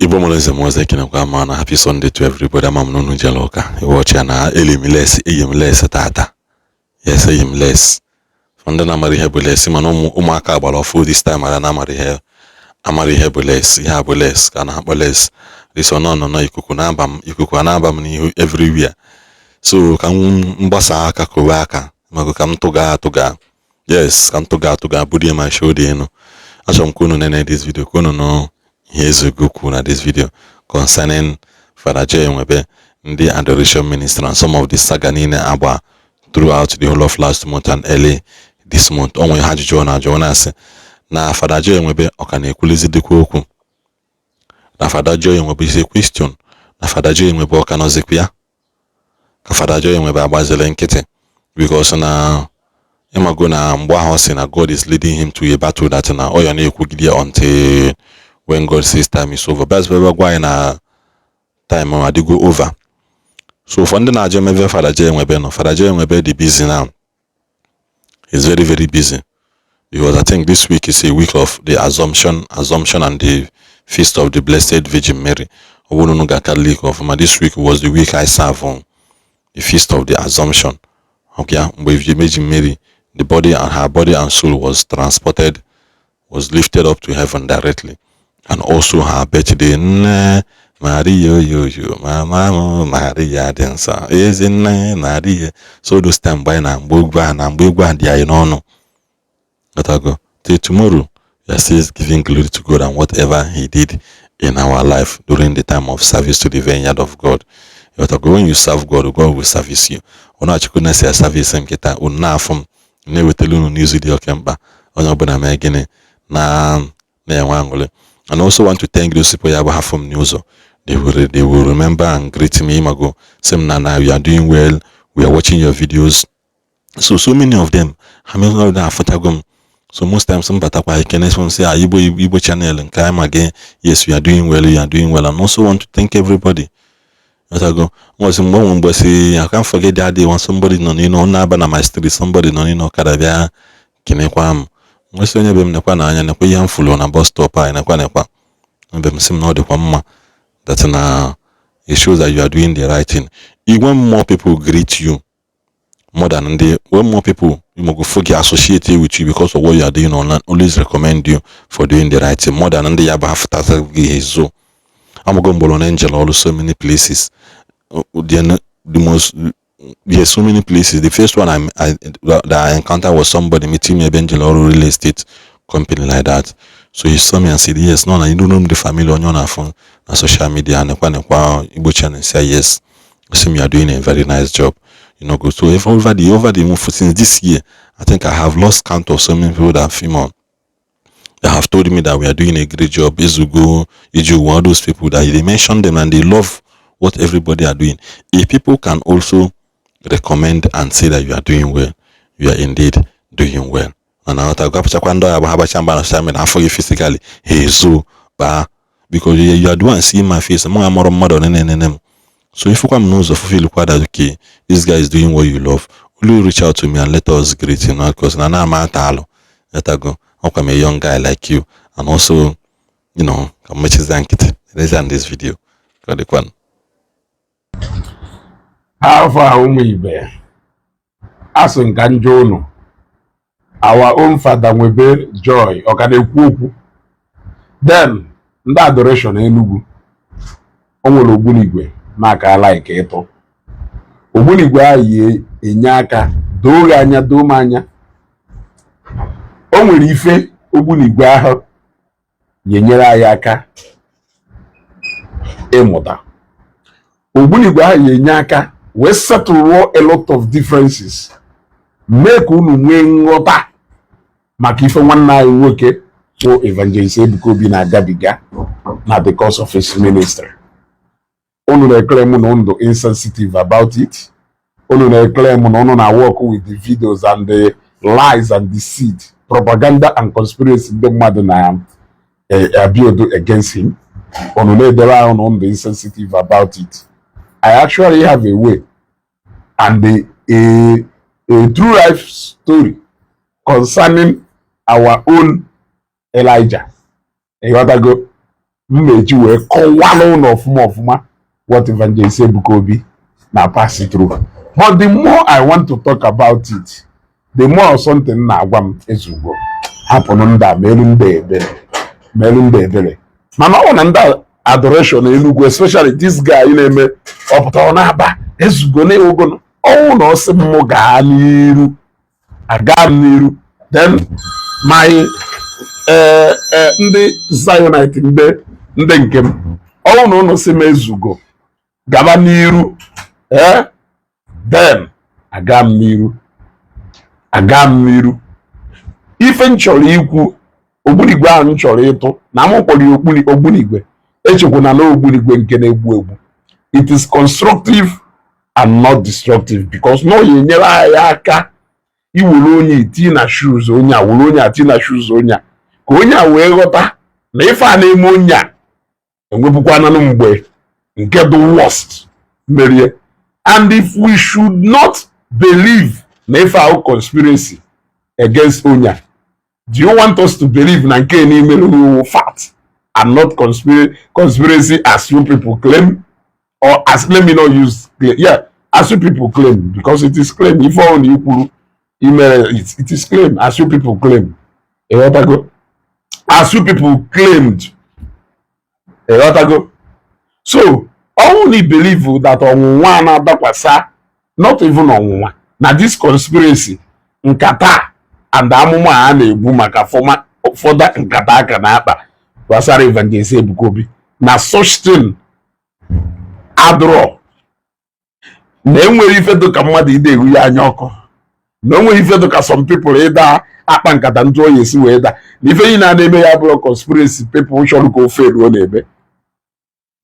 Igbo mụrụ eze m ọzọ, ekenekwa ma na happy Sunday to everybody. Ama m na unu jere ụka iwọchi ya na eli m lace, eyi m lace tata. Yes, eyi m lace. For ndị na-amara ihe bụ lace, mana ụmụaka gbara ọfụ this time ara na-amara ihe, amara ihe bụ lace. Ihe a bụ lace ka a na-akpọ lace. This one nọ nọ ikuku na-aba m, ikuku a na-aba m n'ihu everywhere. So ka m mgbasa aka, kowe aka maka ka m tụga atụga. Yes, ka m tụga atụga, bulie my shoulder enu. Achọrọ m ka unu nene this video, ka unu nụ ihe Ezeugo kwuru na this video concerning Father Joy Nwebe, ndị Adoration Ministry, and some of the saga niile agba throughout the whole of last month and early this month. O nwere ha ajụjụ ọ na-ajụ, ọ na-asị na Father Joy Nwebe ọ ka na-ekwulizi dịkwa okwu na Father Joy Nwebe is a question, na Father Joy Nwebe ọ ka nọzikwa ya, ka Father Joy Nwebe agbaziri nkịtị, because na ịmago na mgbe ahụ ọ sị na God is leading him to a battle, that na ọ ya na-ekwugide ya until when God says time is over. Best ebe gwa anyị na time adịgo over. So for ndị na-ajụ ebe Father Joy Nwebe nọ, Father Joy Nwebe dị busy now. He's very, very busy because I think this week is a week of the Assumption and the Feast of the Blessed Virgin Mary. Ọ bụrụ unu ga Catholic ọfụma, this week was the week I serve on the Feast of the Assumption. Okay, mgbe Virgin Mary, the body and her body and soul was transported, was lifted up to heaven directly, and also her birthday. Nne Maria, oyoyo mama m Maria dị nsọ, ezi nne Maria. So those time mgbe anyị na mgbe egwu ahụ na mgbe egwu ahụ dị anyị n'ọnụ. Gotago till tomorrow, we are still giving glory to God and whatever he did in our life during the time of service to the vineyard of God. Gotago, when you serve God, God will service you. Unu achịkwa na esi service m kịta, unu na-afụ m na-ewetara unu n'izu dị oke mkpa. Onye ọbụla mee gịnị na na-enwe aṅụrị. And also want to thank those people ya bụ ha from n'ụzọ, they will remember and greet me, imago sị m na you are doing well, we are watching your videos. So many of them, ha many of them afụtago m. So most times m batakwa, ekene m sị, Igbo Igbo channel nke anyị ma gị. Yes, you are doing well, you are doing well. And also want to thank everybody. Ọtago nwesị mgbe onwe mgbe si I can't forget that day when somebody nọ n'ịnọ na-aba na my street, somebody nọ n'ịnọ ọkada bịa kenekwa m. Nwesị onye be m, nekwa na anya, nekwa ihe m fụrụ na bus stop anyị, nekwa nekwa ebe m sị m na ọ dịkwa mma, that na it shows that you are doing the right thing. When more people greet you more than ndị, when more people you go forget associate with you because of what you are doing online, always recommend you for doing the right thing more than ndị ya bụ afụtata gị ezo. Amago mgbọrọ na angel ọrụ so many places, the most, yes, so many places. The first one I that I encountered was somebody meeting me ebe angel ọrụ real estate company like that. So he saw me and said, "Yes, no, na you don't know the family onye ọ na-afụ na social media, nekwa nekwa Igbo channel." Say yes, say you are doing a very nice job. Go so if over the move since this year, I think I have lost count of so many people that female that have told me that we are doing a great job. Izugo, Iju, all those people that they mention them and they love what everybody are doing. If people can also recommend and say that you are doing well, you are indeed doing well. And aghọta ndị ọya bụ ha gbacha mgba na social media, afọ gị physically ha ezo baa, because you are the one seeing my face. Mụ amụrụ mmadụ nene m. So ifụkwa m n'ụzọ feel kwa that okay, this guy is doing what you love, only reach out to me and let us greet him, because na na ama ata alụ letago ọkwa m a young guy like you. And also, ka m mechizie nkịtị lezi this video ka ọ dịkwanụ. Afọ a, ụmụ ibe, asị nka njọ unu, our own Father Nwebe Joy ọ ka na-ekwu okwu? Then ndị Adoration Enugu, o nwere ogbunigwe maka like ịtụ ogbunigwe ahụ yi enye aka doo gị anya, doo m anya. O nwere ife ogbunigwe ahụ ga-enyere anyị aka ịmụta. Ogbunigwe ahụ ga-enye aka wee settle a lot of differences, mee ka unu nwee nghọta maka ife nwanne anyị nwoke bụ Evangelist Ebuka Obi na-agabiga na the course of his ministry. Unu na-ekele m na unu insensitive about it. Unu na-ekele m na unu na work with the videos and the lies and deceit, propaganda and conspiracy ndị mmadụ na abuild against him. Unu na-edebe ahụ na unu insensitive about it. I actually have a way and a true life story concerning our own Elijah. Ịghọtago? M na-eji wee kọwara ụlọ ọfụma ọfụma what Evangelist Ebuka Obi na pass through. But the more I want to talk about it, the more something na-agwa m, "Ezugo, hapụnụ ndị a, meelu ndị ebere, meelu ndị ebere." Mana ọ bụ na ndị adoration Enugu, especially this guy na-eme ọpụta, ọ na-aba ezugo na-ewugo ọnwụ na ọsị m gaa n'iru, aga m n'iru. Then my ndị Zionite, ndị nke m, ọnwụ na ụnụ si m ezugo gaba n'iru, then aga m n'iru, aga m n'iru. Ife m chọrọ ikwu, ogbunigwe ahụ m chọrọ ịtụ na m kpọrọ ya ogbunigwe, echekwana na ogbunigwe nke na-egbu egbu. It is constructive and not destructive, because na ọ ya enyere anyị aka iwere onye eti na shoes onye a, were onye a ti na shoes onye a, ka onye a wee ghọta na ife a na-eme onye a enwebukwananụ mgbe nke the worst merie. And if we should not believe na ife ahụ conspiracy against onye a, do you want us to believe na nke n'ime fact and not conspiracy as you people claim? Or as, let me not use, yeah, as you people claim, because it is claim. Ife ọ na ikwuru imere it is claim as you people claim. Ịghọtago? As you people claimed, ịghọtago? So ọnwụ na believe that ọnwụnwa na-adakwasa, not even ọnwụnwa, na this conspiracy nkata and amụma a na-egbu maka fọda nkata aka na-akpa gbasara Evangelist Ebuka Obi, na such thing adụrọ, na enwere ife dịka mmadụ ide eru ya anya ọkụ, na o nwere ife dịka some people ịda akpa nkata ntụ oyi esi wee daa, na ife niile a na-eme ya bụrụ conspiracy people chọrọ ka ofe eruo na-eme.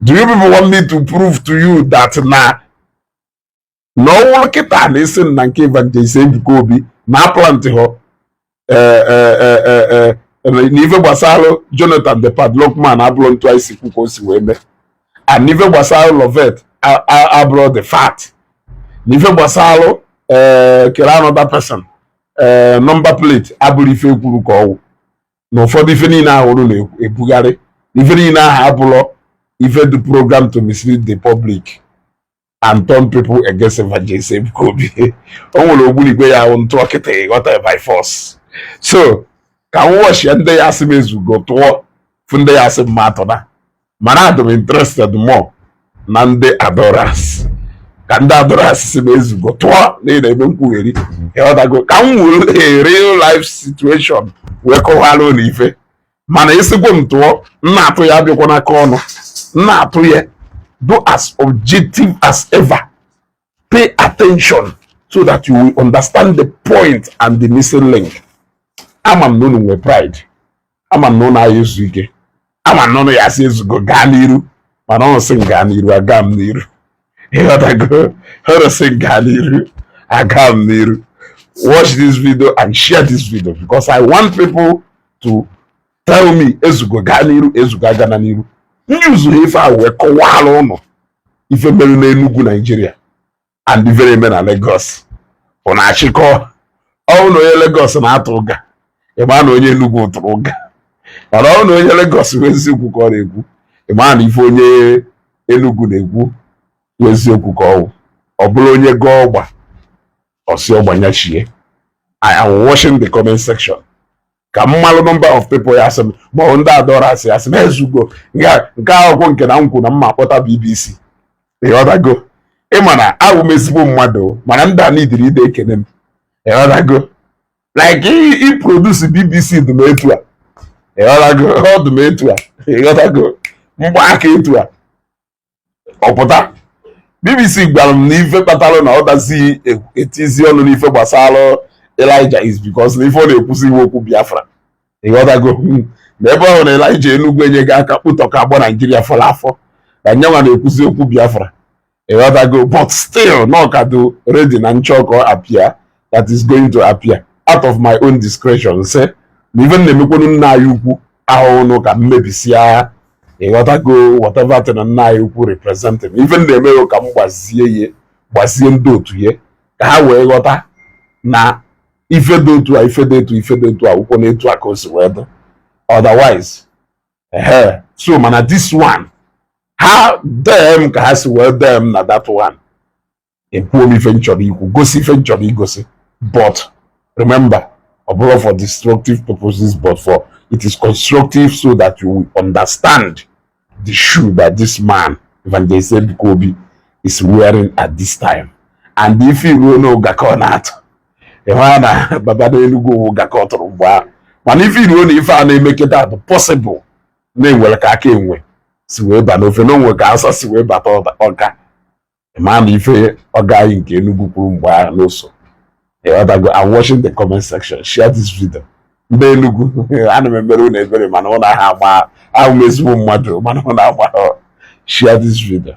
Do you people want me to prove to you that na ọnwụrụ kịta na esi na nke Evangelist Ebuka Obi na plant họ na ife gbasara Jonathan the padlock man abụrụ ntụ anyị si kwu ka o si wee mee, and ife gbasara Lovet abụrụ the fact, na ife gbasara kere another person number plate abụrụ ife ekwuru ka ọwụ, na ụfọdụ ife niile ahụrụ na-ebugharị, ife niile ahụ abụrụ ife the program to mislead the public and turn people against Evangelist Ebuka Obi? O nwere ogbunigwe ya ahụ ntụọ kịta, ịghọta, by force. So ka m wọchie ndị ya asị m ezugo tụọ, fụ ndị ya asị m ma atụna, mana adị m interested more na ndị adorers, ka ndị adorers si m ezugo tụọ n'ihi na ebe nkwugheri, ịghọtago, ka m were a real life situation wee kọwara ụlọ ife. Mana esikwo m tụọ, m na-atụ ya abịakwa n'aka ọnụ, m na-atụ ya do as objective as ever. Pay attention so that you will understand the point and the missing link. Ama m na unu nwee pride, ama m na unu agha ezu ike, ama m na unu ya asị ezugo gaa n'iru, mana ọ sị m gaa n'iru, aga m n'iru. Ịghọtago? Ọ sị m gaa n'iru, aga m n'iru. Watch this video and share this video, because I want people to tell me, "Ezugo, gaa n'iru," "Ezugo, aga na n'iru." Ndị uzuru ife a wee kọwara ụnụ ife mere n'Enugu, Nigeria, and ife eme na Lagos. Ọ na-achịkọ ọnwụ na onye Lagos na-atụ ụga, ịma na onye Enugu tụrụ ụga, mana ọ na onye Lagos bụ eziokwu ka ọ na-ekwu, ịma na ife onye Enugu na-ekwu bụ eziokwu ka ọ wụ. Ọ bụrụ onye gụọ ọgba ọsị ọgbanyachie. I am watching the comment section ka m malụ number of people ya sị m, ma ọ ndị adọrọ asị asị na ezugo nke akwụkwọ nke na m kwu na mma akpọta BBC. Ịghọtago? Ịma na abụ m ezigbo mmadụ, mana ndị a nidiri ide ekene m. Ịghọtago? Like i produce BBC dị m etu a. Ịghọtago? Ọ dị m etu a. Ịghọtago? Mgbaaka etu a ọpụta BBC gwara m na ife kpatara na ọ dazi etizi ọnụ n'ife gbasara Elijah is because na ife ọ na-ekwusi iwe okwu Biafra. Ịghọtago? Na ebe ọ na Elijah Enugwu enyeghị aka kpụtọka agbọ Naijiria fọrọ afọ ka nyanwa na-ekwuzi okwu Biafra. Ịghọtago? But still na ọkado ready na nchọ ka ọ appear, that is going to appear out of my own discretion, sị na ife na-emekwanu nna anyị ukwu ahụhụ ka mmebisia. Ịghọtago? Whatever thing nna anyị ukwu representing, ife na-eme ka m gbazie ya, gbazie ndị otu ya, ka ha wee ghọta na ife dị otu a, ife dị etu, ife dị etu a, akwụkwọ na etu a ka o si wee dị. Otherwise Ehe, so mana this one, ha dee m ka ha si wee dee m na that one, ekwuo m ife m chọrọ ikwu, gosi ife m chọrọ igosi. But remember, ọ bụrụ for destructive purposes, but for it is constructive, so that you will understand the shoe that this man, Evangelist Ebuka Obi, is wearing at this time. And if you ruo n'ụga ka ọ na-atụ, ịhụ na baba n'Enugwu ụga ka ọ tụrụ mgbe ahụ. Mana ife iruo na ife a na-eme kịta bụ possible na-enwere ka aka enwe si wee ba n'ofe, na onwe ka asa si wee bata ọka ma na ife ọga anyị nke Enugu kwuru mgbe ahụ n'ụsọ. Ịghọtago? I'm watching the comment section. Share this video. Ndị Enugu, ana m emere unu ebere, mana ọ na-aha agba ahụ m ezigbo mmadụ, mana ọ na-agba. Share this video.